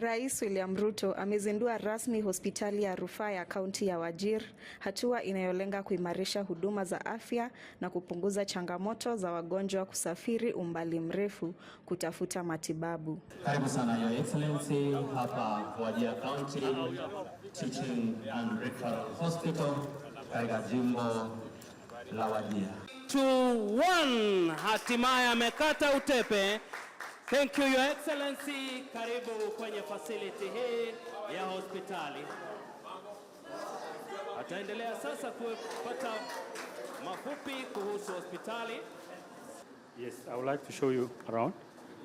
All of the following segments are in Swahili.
Rais William Ruto amezindua rasmi hospitali ya rufaa ya kaunti ya Wajir, hatua inayolenga kuimarisha huduma za afya na kupunguza changamoto za wagonjwa kusafiri umbali mrefu kutafuta matibabu. Karibu sana, Your Excellency, hapa Wajir County Teaching and Referral Hospital katika jimbo la Wajir. 2-1, hatimaye amekata utepe. Thank you, Your Excellency. Karibu kwenye facility hii ya hospitali. Ataendelea sasa kupata mafupi kuhusu hospitali. Yes, I would like to show you around.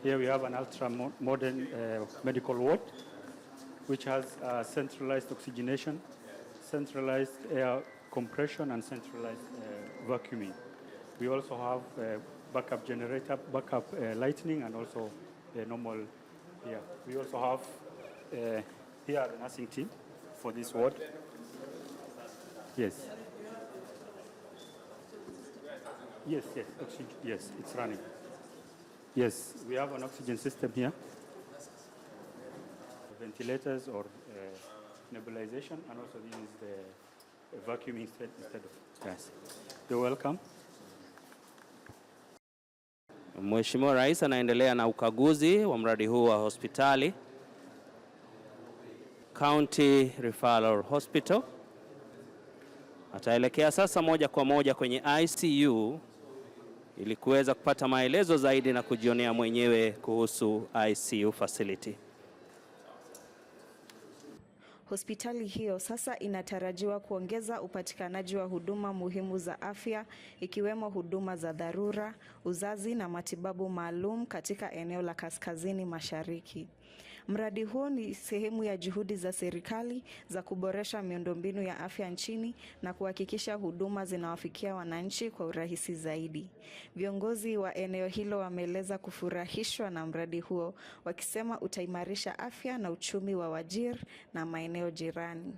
Here we have an ultra modern medical ward, which has centralized oxygenation, centralized air compression, and centralized vacuuming. We also have backup generator, backup lighting, and also the normal here. We also have here the nursing team for this ward. Yes. Yes, oxygen, yes, it's running. Yes, we have an oxygen system here. Ventilators or nebulization, and also this is the vacuum instead of gas. You're welcome. Mheshimiwa Rais anaendelea na ukaguzi wa mradi huu wa hospitali, County Referral Hospital. Ataelekea sasa moja kwa moja kwenye ICU ili kuweza kupata maelezo zaidi na kujionea mwenyewe kuhusu ICU facility. Hospitali hiyo sasa inatarajiwa kuongeza upatikanaji wa huduma muhimu za afya, ikiwemo huduma za dharura, uzazi na matibabu maalum katika eneo la Kaskazini Mashariki. Mradi huo ni sehemu ya juhudi za serikali za kuboresha miundombinu ya afya nchini na kuhakikisha huduma zinawafikia wananchi kwa urahisi zaidi. Viongozi wa eneo hilo wameeleza kufurahishwa na mradi huo, wakisema utaimarisha afya na uchumi wa Wajir na maeneo jirani.